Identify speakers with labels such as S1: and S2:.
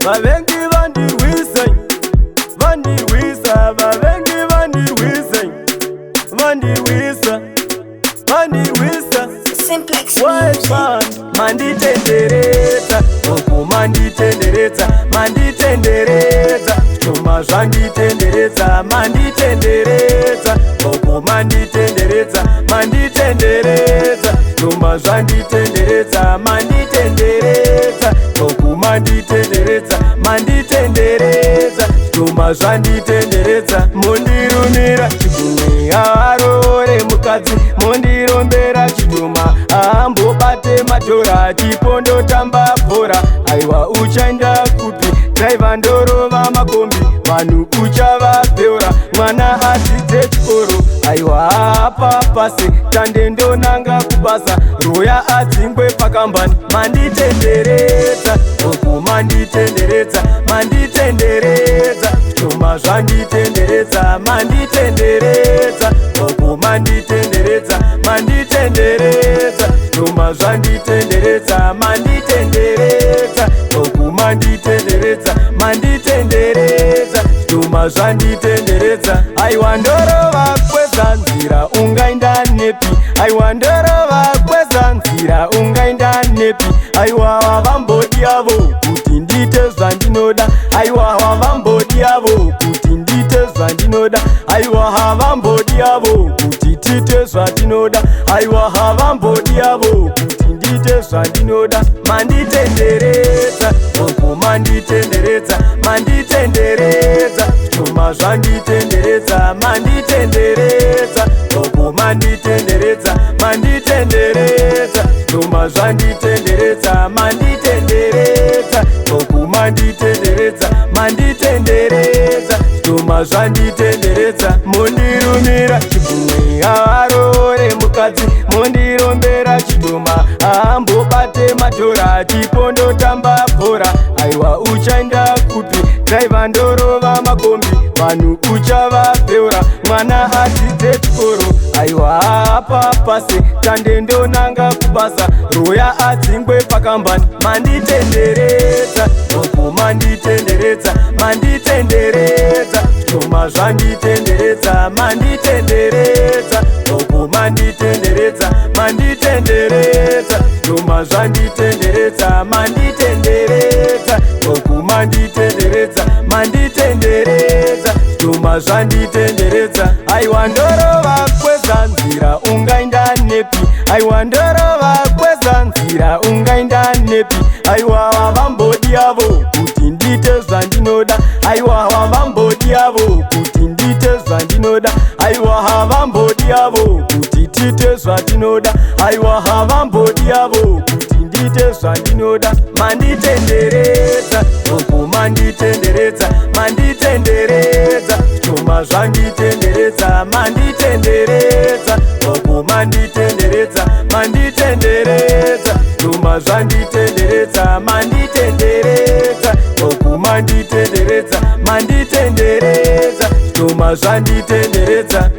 S1: Vavengi vandirwisa, vandirwisa. Vavengi vandirwisa, vandirwisa, vandirwisa.
S2: Simplex Music.
S1: Wiseman, manditenderedza uku, manditenderedza, manditenderedza. Zvuma zvanditenderedza, manditenderedza uku, manditenderedza, manditenderedza. Zvuma zvanditenderedza, manditenderedza uku, manditenderedza, manditenderedza. Zvuma zvanditenderedza. Mundirumira chigunwe aarore mukadzi, mundirombera chidhoma aambobate madhora. Chipondo tamba bhora, aiwa uchaenda kupi? Driver ndorova makombi, vanhu uchavabheura. Mwana adzidze chikoro, aiwa apa pasi tande ndonanga kubasa. Roya adzingwe pakambani. Manditenderedza uku, manditenderedza, manditenderedza. Zvuma zvanditenderedza, manditenderedza uku, manditenderedza, manditenderedza. Zvuma zvanditenderedza, manditenderedza uku, manditenderedza, manditenderedza. Zvuma zvanditenderedza. Aiwa ndorova kweza nzira, ungaenda nepi? Aiwa ndorova kweza nzira, ungaenda nepi? Aiwa wavambodi avo kuti ndiite zvandinoda. Aiwa wavambodi avo kuti ndiite zvandinoda. Aiwa havambodi avo kuti tiite zvatinoda. Aiwa havambodi avo kuti ndiite zvandinoda. Manditenderedza uku, manditenderedza, manditenderedza. Zvuma zvanditenderedza, manditenderedza uku, manditenderedza, manditenderedza. Zvuma zvanditenderedza, manditenderedza uku, manditenderedza, manditenderedza. Zvuma zvanditenderedza. Mundirumira chigunwe aarore mukadzi, mundirombera chidhoma aambobate madhora. Chipondo tamba bhora, aiwa uchaenda kupi? Driver ndorova makombi, vanhu uchavabheura. Mwana adzidze chikoro, aiwa apa pasi tande ndonanga kubasa. Roya adzingwe pakambani. Manditenderedza uku, manditenderedza, manditenderedza. Zvuma zvanditenderedza, manditenderedza uku, manditenderedza, manditenderedza. Zvuma zvanditenderedza, manditenderedza uku, manditenderedza, manditenderedza. Zvuma zvanditenderedza. Aiwa ndorova kweza nzira, ungaenda nepi? Aiwa ndorova kweza nzira, ungaenda nepi? Aiwa wavambodi avo kuti ndiite zvandinoda. Aiwa wavambodi avo kuti ndiite zvandinoda. Aiwa havambodi avo kuti tiite zvatinoda. Aiwa havambodi avo kuti ndiite zvandinoda. Manditenderedza uku, manditenderedza, manditenderedza. Zvuma zvanditenderedza, manditenderedza uku, manditenderedza, manditenderedza. Zvuma zvanditenderedza, manditenderedza uku, manditenderedza, manditenderedza. Zvuma zvanditenderedza.